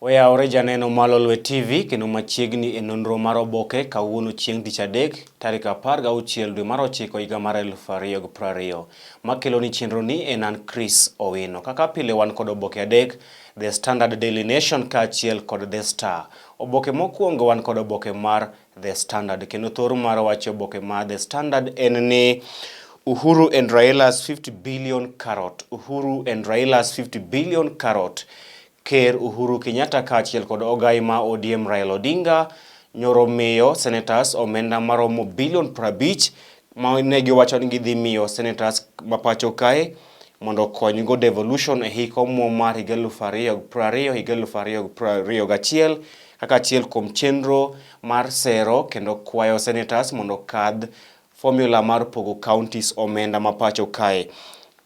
Oyawore janeno mar Lolwe TV kendo machiegni e nonro mar oboke kawuono chieng' tich adek tarik 16 dwe mar ochiko higa mar 2020. Makeloni chenro ni en an Chris Owino. Kaka pile wan kod oboke adek, The Standard Daily Nation kaachiel kod The Star. Oboke mokwongo wan kod oboke mar The Standard kendo thor mar wach oboke mar The Standard en ni Uhuru and Raila's 50 billion carrot. Uhuru and Raila's 50 billion carrot. Ker Uhuru Kenyatta kaachiel kod ogai ma ODM Raila Odinga nyoro miyo senators omenda maromo bilion 50 ma ne giwacho ni gidhi miyo senators ma pacho kae mondo okonygo devolution e hik omuom mar higa 2020 higa 2021 kaka achiel kuom chenro mar sero kendo kwayo senators mondo okadh formula mar pogo counties omenda ma pacho kae.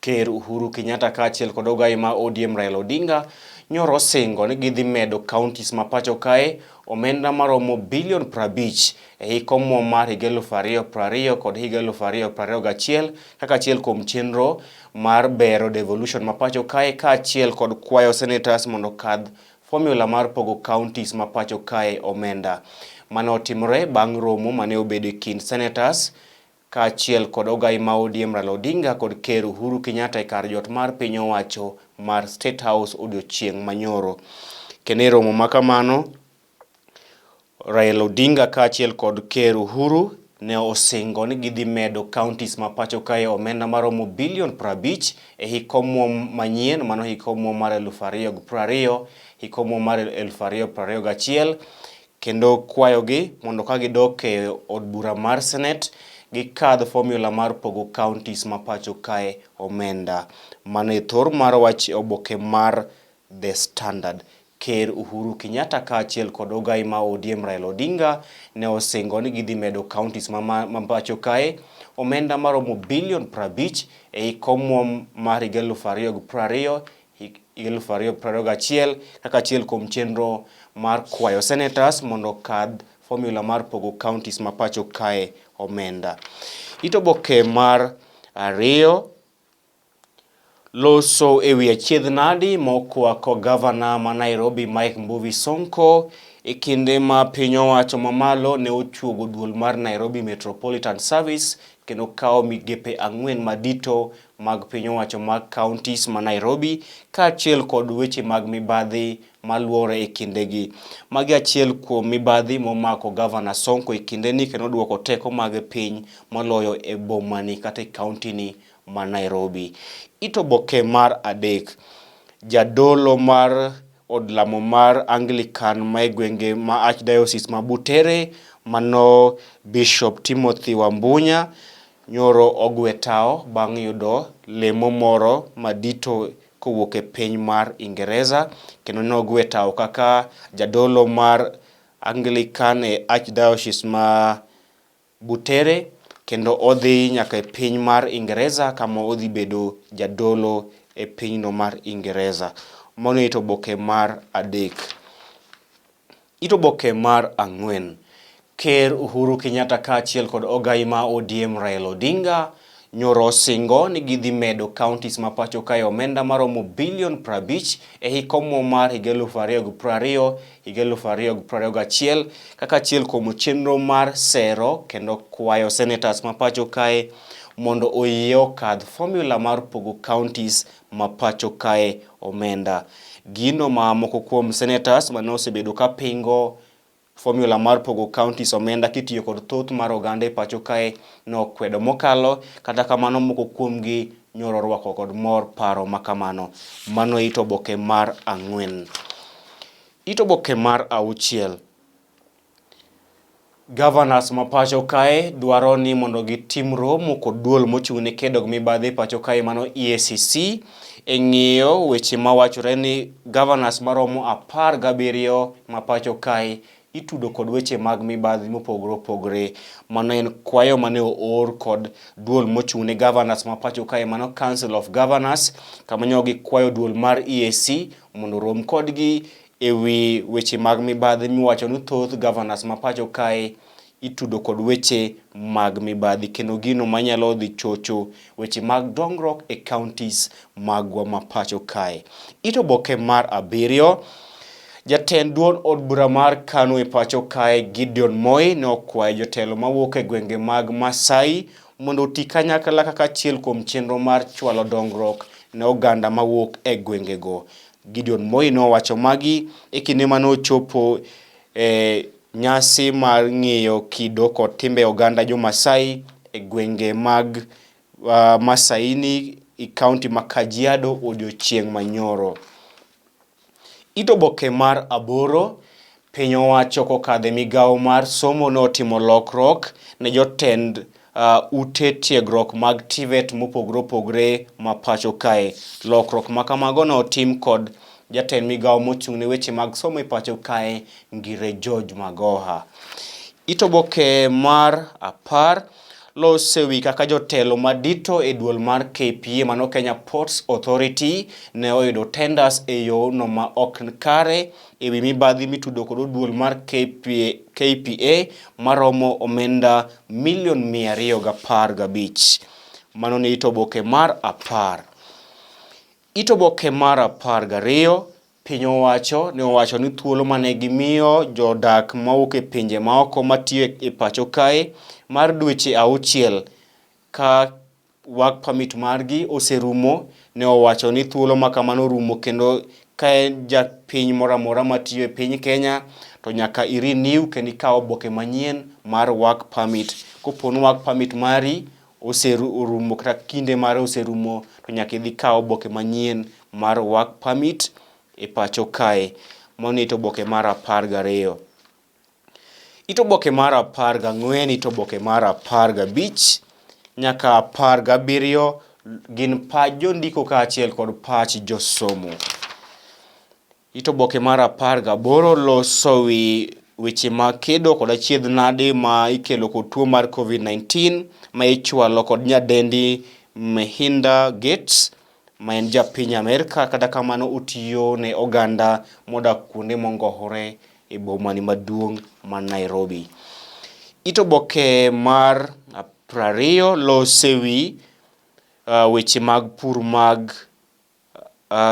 Ker Uhuru Kenyatta kaachiel kod ogai ma ODM Raila Odinga nyoro osingo ni gidhi medo counties ma pacho kae omenda maromo bilion 50 e hik omuom mar higa 2020 kod higa 2021 kaka achiel kuom chenro mar bero devolution ma pacho kae kaachiel kod kwayo senators mondo okadh formula mar pogo counties ma pacho kae omenda. Mano otimore bang' romo mane obedo e kind senators kaachiel kod ogai ma ODM Raila Odinga kod Ker Uhuru Kenyatta e kar jot mar piny owacho mar State House odiochieng' manyoro. Kendo e romo ma kamano, Raila Odinga kaachiel kod Ker Uhuru ne osingo ni gidhi medo counties ma pacho kae omenda maromo bilion 50 e hik omuom manyien, mano hik omuom mar 2020, hik omuom mar 2021 kendo kwayogi mondo ka gidok e od bura mar Senate gikadh formula mar pogo counties ma pacho kae omenda. Mano e thor mar wach e oboke mar The Standard. Ker Uhuru Kenyatta kaachiel kod ogai ma ODM Raila Odinga ne osingo ni gidhi medo counties ma, ma pacho kae omenda maromo bilion 50 e hik omuom mar higa 2020 2021 kaka achiel kuom chenro mar kwayo senators mondo okadh formula mar pogo counties ma pacho kae omenda. It oboke mar ariyo loso e wi achiedh nadi mokwako gavana ma Nairobi Mike Mbuvi Sonko e kinde ma piny owacho mamalo ne ochuogo duol mar Nairobi Metropolitan Service kendo kawo migepe ang'wen madito mag piny owacho mag counties ma Nairobi kaachiel kod weche mag mibadhi maluore e kindegi. Magi achiel kuom mibadhi momako gavana Sonko e kindeni kendo duoko teko mag piny moloyo e bomani kata e county ni ma Nairobi. It oboke mar adek, jadolo mar od lamo mar Anglican ma e gwenge ma Archdiocese ma Butere mano Bishop Timothy Wambunya nyoro ogwe tawo bang' yudo lemo moro madito kowuok e piny mar Ingereza kendo nogwe tawo kaka jadolo mar Anglican e Archdiocese ma Butere kendo odhi nyaka e piny mar Ingereza kama odhi bedo jadolo e pinyno mar Ingereza. Mano it oboke mar adek. It oboke mar ang'wen. Ker Uhuru Kenyatta kaachiel kod ogai ma ODM Raila Odinga nyoro osingo ni gidhi medo counties ma pacho kae omenda maromo bilion 50 e hik omuom mar higa 2020 higa 2021 kaka achiel kuom chenro mar sero kendo kwayo senators ma pacho kae mondo oyie okadh formula mar pogo counties ma pacho kae omenda. Gino ma moko kuom senators mane osebedo ka pingo formula mar pogo counties omenda kitiyo kod thoth mar oganda e pacho kae nokwedo mokalo, kata kamano moko kuomgi nyoro orwako kod mor paro ma kamano. Mano it oboke mar ang'wen. It oboke mar auchiel. Governors ma pacho kae dwaro ni mondo gitim romo kod duol mochung' ne kedo gi mibadhi e pacho kae mano EACC e ng'iyo weche mawachore ni governors maromo 17 ma pacho kae itudo kod weche mag mibadhi mopogore opogore. Mano en kwayo mane oor kod duol mochung' ne governors ma pacho kae mano Council of Governors kama nyo gikwayo duol mar EAC mondo orom kodgi e wi weche mag mibadhi miwacho ni thoth governors ma pacho kae itudo kod weche mag mibadhi kendo gino manyalo dhi chocho weche mag dongruok e counties magwa ma pacho kae. It oboke mar abiriyo, Jatend duond od bura mar KANU e pacho kae Gideon Moi ne okwayo jotelo mawuok e gwenge mag Masai mondo oti kanyakla kaka achiel kuom chenro mar chwalo dongruok ne oganda mawuok e gwengego. Gideon Moi nowacho magi e kinde mane ochopo e nyasi mar ng'iyo kido kod timbe oganda jo-Masai e gwenge mag Masaini e kaunti ma Kajiado odiochieng' manyoro. It oboke mar aboro, piny owacho kokadho e migawo mar somo notimo lokruok ne jotend ute tiegruok mag TVET mopogore opogore ma pacho kae. Lokruok ma kamago notim kod jatend migawo mochung' ne weche mag somo e pacho kae Ngire George Magoha. It oboke mar apar lose wi kaka jotelo madito e duol mar KPA mano Kenya Ports Authority ne oyudo tenders e yo no ma ok kare e wi mibadhi mitudo kod duol mar KPA, KPA maromo omenda milion 215. Mano ne it oboke mar apar. It oboke mar 12 Piny owacho ne owacho ni thuolo mane gimiyo jodak mawuok e pinje maoko matiyo e pacho kae mar dweche auchiel ka work permit margi oserumo ne owacho ni thuolo ma kamano orumo kendo ka en japiny moro amora matiyo e piny Kenya to nyaka i renew kendo ikaw oboke manyien mar work permit. Kopo ni work permit mari oserumo kata kinde mare oserumo to nyaka idhi kaw oboke manyien mar work permit e pacho kae. Mano it oboke mar 12. It oboke mar 14, it oboke mar 15 nyaka 17 gin pach jondiko kaachiel kod pach josomo. It oboke mar 18 loso wi weche mag kedo kod achiedh nade ma ikelo kod tuo mar Covid-19 ma ichwalo kod nyadendi Mehinda Gates ma en ja piny Amerka kata kamano otiyo ne oganda modak kuonde mongohore e bomani maduong' ma Nairobi. It oboke mar 20 lose wi weche mag pur mag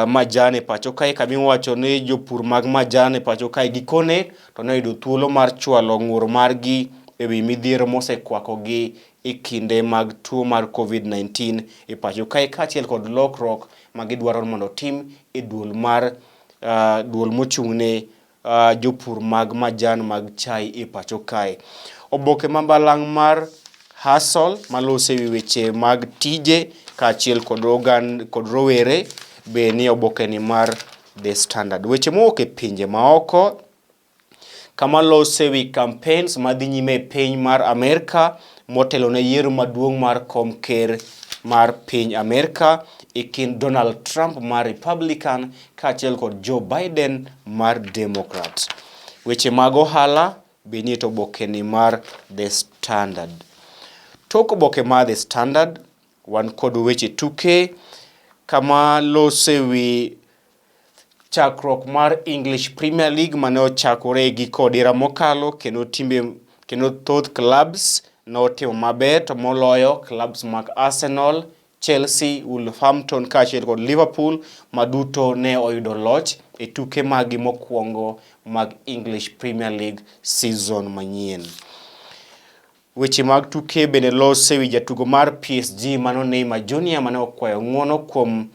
majan e pacho kae kama iwacho ni jopur mag majan e pacho kae gikone to ne oyudo thuolo mar chwalo ng'ur margi e wi midhiero mosekwakogi e kinde mag tuo mar Covid-19 e pacho kae kaachiel kod lokruok ma gidwaro mondo otim e duol mar duol mochung'ne jopur mag majan mag chai e pacho kae. Oboke ma balang' mar Hustle maloso e wi weche mag tije kaachiel kod ogand kod rowere be nie oboke ni mar The Standard. Weche mowuok e pinje maoko kama lose wi campaigns madhi nyime e piny mar Amerka motelo ne yiero maduong' mar kom ker mar piny Amerka e kind Donald Trump mar Republican kaachiel kod Joe Biden mar Democrat. Weche mag ohala be nie to oboke ni mar The Standard. Tok oboke mar The Standard, wan kod weche tuke kama lose wi Chakruok mar English Premier League mane ochakore e giko odira mokalo kendo timbe kendo thoth clubs notimo maber to moloyo clubs mag Arsenal, Chelsea, Wolverhampton kaachiel kod Liverpool ma duto ne oyudo loch e tuke maggi mokwongo mag English Premier League season manyien. Weche mag tuke bende los e wi jatugo mar PSG mano Neymar Junior mane okwayo ng'uono kuom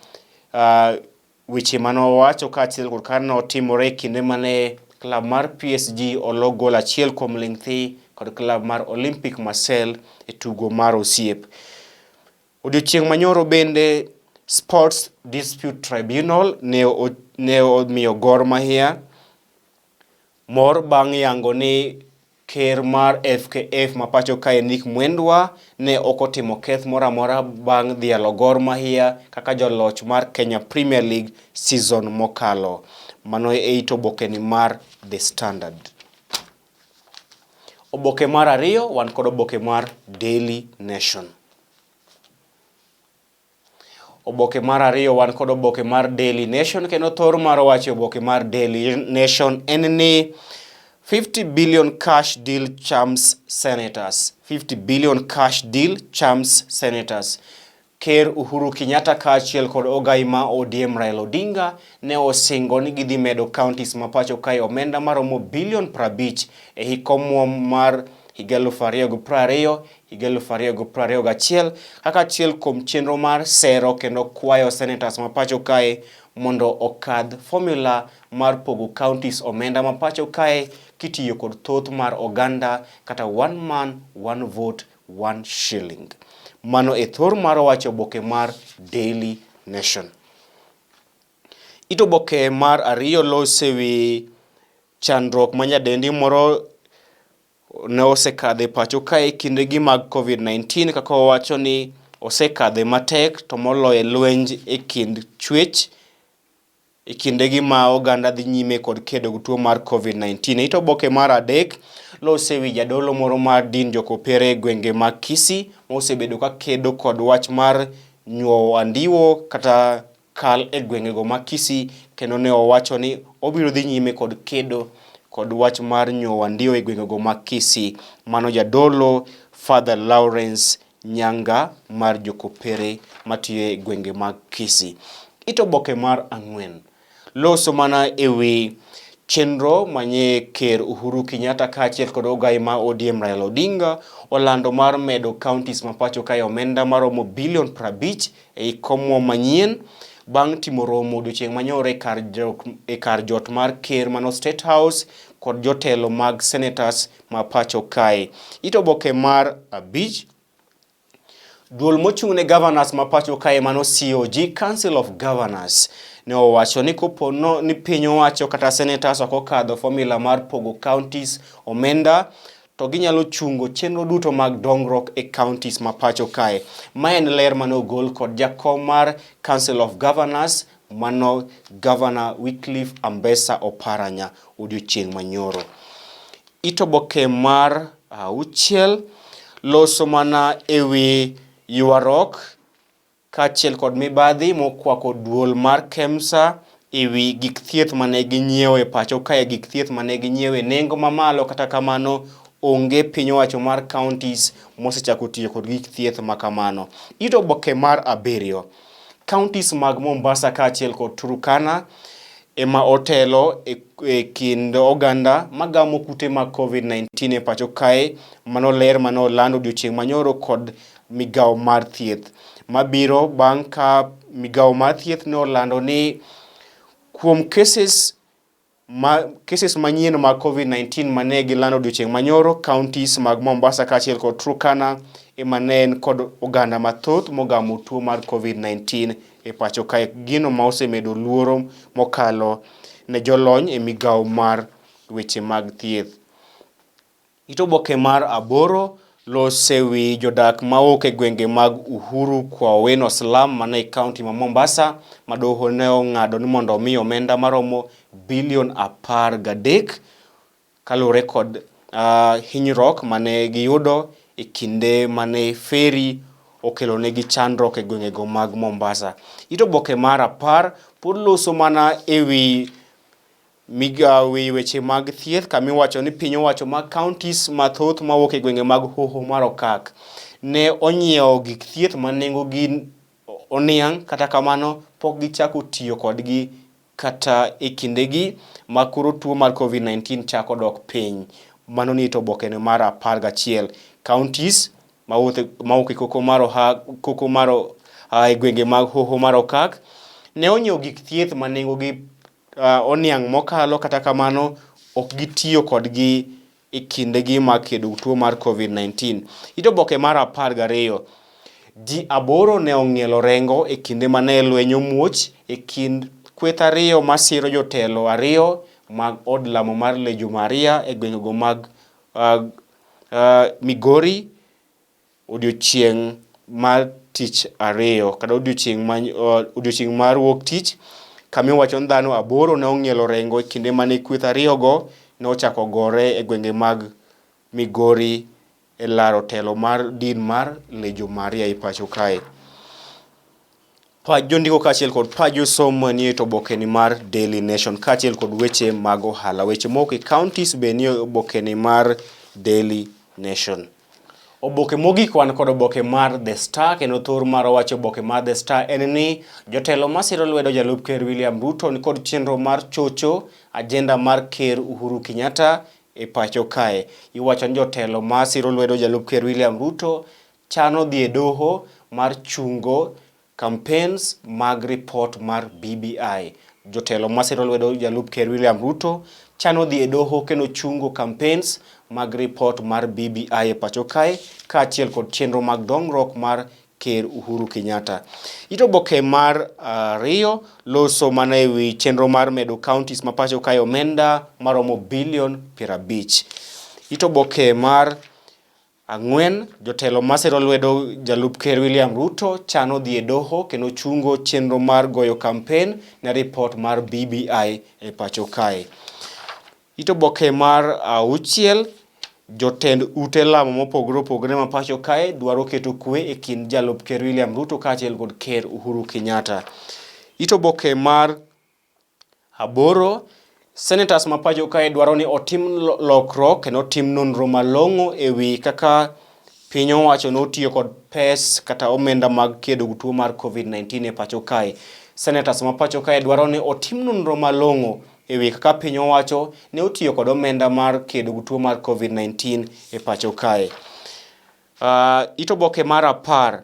weche mane owacho kaachiel kod kaka notimore e kinde mane klab mar PSG olo gol achiel kuom ling' thi kod klab mar Olympique Marseille e tugo mar osiep. Odiochieng' manyoro bende Sports Dispute Tribunal ne omiyo Gor Mahia mor bang' yango ni Ker mar FKF ma pacho kae Nick Mwendwa ne ok otimo keth moro amora bang' dhialo Gor Mahia kaka joloch mar Kenya Premier League season mokalo. Mano e it obokeni mar The Standard. Oboke mar ariyo wan kod oboke mar Daily Nation. Oboke mar ariyo wan kod oboke mar Daily Nation kendo thor mar wacho e oboke mar Daily Nation en ni 50 billion cash deal charms senators. 50 billion cash deal charms senators. Ker Uhuru Kenyatta kaachiel kod ogai ma ODM Raila Odinga ne osingo ni gidhi medo counties ma pacho kae omenda maromo bilion 50 e hik omuom mar higa 2020 higa 2021 kaka achiel kuom chenro mar sero kendo kwayo senators ma pacho kae mondo okadh formula mar pogo counties omenda ma pacho kae kitiyo kod thoth mar oganda kata one man one vote one shilling. Mano e thor mar wacho oboke mar Daily Nation. It oboke mar ariyo lose wi chandruok ma nyadendi moro ne osekadhe pacho kae kindegi mag Covid-19 kaka owacho ni osekadhe matek to moloyo e lwenj e kind chwech e kindegi ma oganda dhi nyime kod kedo gi tuo mar Covid-19. It oboke mar adek lose wi jadolo moro mar din jokopere e gwenge mag Kisii ma osebedo ka kedo kod wach mar nyuowo andiwo kata kal e gwengego ma Kisii kendo ne owacho ni obiro dhi nyime kod kedo kod wach mar nyuowo andiwo e gwengego ma Kisii. Mano jadolo Father Lawrence Nyanga mar jokopere matiyo e gwenge mag Kisii. It oboke mar ang'wen loso mana e wi chenro manye Ker Uhuru Kenyatta kaachiel kod ogai ma ODM Raila Odinga olando mar medo counties ma pacho kae omenda maromo bilion 50 ei komwa manyien bang' timo romo odiochieng' manyoro e kar jot mar ker mano State House kod jotelo mag senators ma pacho kae. It oboke mar abich Duol mochung' ne governors ma pacho kae mano COG, Council of Governors, ne owacho ni kopo no, ni piny owacho kata senators ok okadho formula mar pogo counties omenda to ginyalo chungo chenro duto mag dongruok e counties ma pacho kae. Ma en ler mane ogol kod jakom mar Council of Governors mano Governor Wycliffe Ambesa Oparanya odiochieng' manyoro. It oboke mar auchiel loso mana ewi ywaruok kaachiel kod mibadhi mokwako duol mar KEMSA e wi gik thieth mane ginyiewo e pacho kae, gik thieth mane ginyiewo e nengo mamalo, kata kamano onge piny owacho mar counties mosechako tiyo kod gik thieth ma kamano. It oboke mar abiriyo, counties mag Mombasa kaachiel kod Turkana ema otelo e kind oganda magamo kute mag Covid-19 e pacho kae. Mano ler mane oland odiochieng' manyoro kod migawo mar thieth mabiro bang' ka migawo mar thieth ne olando ni kuom cases ma cases manyien mag Covid-19 mane gilando odiochieng' manyoro, counties mag Mombasa kaachiel kod Turkana ema ne en kod oganda mathoth mogamo tuo mar Covid-19 e pacho kae, gino ma osemedo luoro mokalo ne jolony e migawo mar weche mag thieth. It oboke mar aboro lose wi jodak mawuok e gwenge mag Uhuru kwa Owino Slum mana e kaunti ma Mombasa ma doho ne ong'ado ni mondo omi omenda maromo bilion 13 kaluwore kod hinyruok mane giyudo e kinde mane feri okelonegi chandruok e gwengego mag Mombasa. It oboke mar 10 pod loso mana e wi migawo weche mag thieth kama iwacho ni piny owacho mag counties mathoth mawuok e gwenge mag Hoho mar Okak ne onyiewo gik thieth ma nengogi oniang' kata kamano pok gichako tiyo kodgi kata e kindegi ma koro tuo mar Covid-19 chako dok piny. Mano ni to obokene mar 11. Counties mawuok e koko mar oha, koko mar e gwenge mag Hoho mar Okak ne onyiewo gik thieth ma nengogi oniang' mokalo kata kamano ok gitiyo kodgi e kindegi mag kedo gi tuo mar Covid-19. It oboke mar 12. Ji aboro ne ong'ielo rengo e kinde mane lweny omuoch e kind kweth ariyo masiro jotelo ariyo mag od lamo mar Legion Maria e gwengego mag Migori odiochieng' mar tich ariyo kata odiochieng' mar wuok tich kama iwacho ni dhano aboro ne ong'ielo rengo e kinde mane kweth ariyogo ne ochako gore e gwenge mag Migori e laro telo mar din mar Legion Maria e pacho kae. Pach jondiko kaachiel kod pach josomo nie to obokeni mar Daily Nation kaachiel kod weche mag ohala. Weche moko e counties be nie obokeni mar Daily Nation. Oboke mogik wan kod oboke mar The Star kendo thor mar wacho oboke mar The Star en ni jotelo masiro lwedo jalup ker William Ruto nikod chenro mar chocho ajenda mar ker Uhuru Kenyatta e pacho kae. Iwacho ni jotelo masiro lwedo jalup ker William Ruto chano dhi e doho mar chungo Campaigns mag ripot mar BBI. Jotelo masiro lwedo jalup ker William Ruto chano dhi e doho kendo chungo campaigns mag ripot mar BBI e pacho kae kaachiel kod chenro mag dongruok mar Ker Uhuru Kenyatta. It oboke mar ariyo loso mana e wi chenro mar medo counties ma pacho kae omenda maromo bilion 50. It oboke mar Ang'wen, jotelo masiro lwedo jalup ker William Ruto chano dhi e doho kendo chungo chenro mar goyo kampen ne ripot mar BBI e pacho kae. It oboke mar auchiel, jotend ute lamo mopogore opogore ma pacho kae dwaro keto kwe e kind jalup ker William Ruto kaachiel kod ker Uhuru Kenyatta. It oboke mar Aboro, senators ma pacho kae dwaro ni otim lokruok kendo otim nonro malong'o e wi kaka piny owacho notiyo kod pes kata omenda mag kedo gi tuo mar COVID-19 e pacho kae. Senators ma pacho kae dwaro ni otim nonro malong'o e wi kaka piny owacho ne otiyo kod omenda mar kedo gi tuo mar COVID-19 e pacho kae. It oboke mar 10,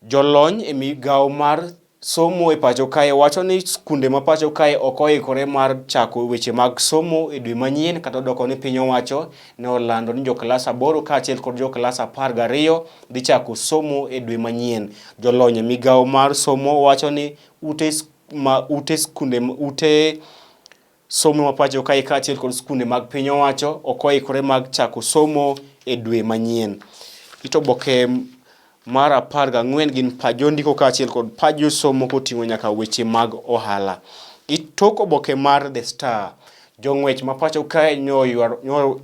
jolony e migawo mar somo e pacho kae wacho ni skunde ma pacho kae ok oikore mar chako weche mag somo e dwe manyien kata odoko ni piny owacho ne olando ni joklas 8 kaachiel kod joklas 12 dhi chako somo e dwe manyien. Jolony e migawo mar somo wacho ni ute ma ute skunde ute somo ma pacho kae kaachiel kod skunde mag piny owacho ok oikore mag chako somo e dwe manyien. It oboke mar 14 gin pach jondiko kaachiel kod pach josomo koting'o nyaka weche mag ohala. It tok oboke mar The Star, jong'wech ma pacho kae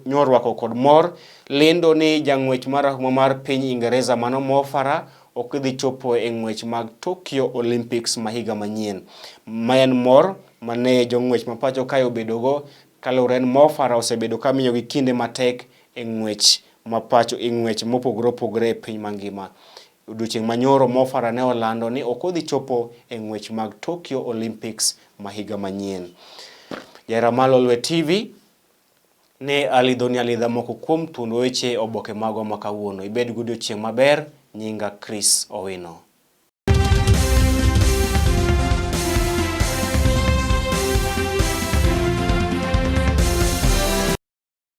nyorwako kod mor lendo ni jang'wech marahuma mar piny Ingereza mano Mo Farah ok dhi chopo e ng'wech mag Tokyo Olympics ma higa manyien. Ma en mor mane jong'wech ma pacho kae obedogo kaluwore ni Mo Farah osebedo ka miyogi kinde matek e ng'wech ma pacho e ng'wech mopogore opogore e piny mangima. Odiochieng' manyoro Mo Farah ne olando ni ok odhi chopo e ng'wech mag Tokyo Olympics ma higa manyien. Jahera mar Lolwe TV, ne alidhoni alidha moko kuom thuond weche oboke magwa ma kawuono. Ibed gi odiochieng' maber, nyinga Chris Owino.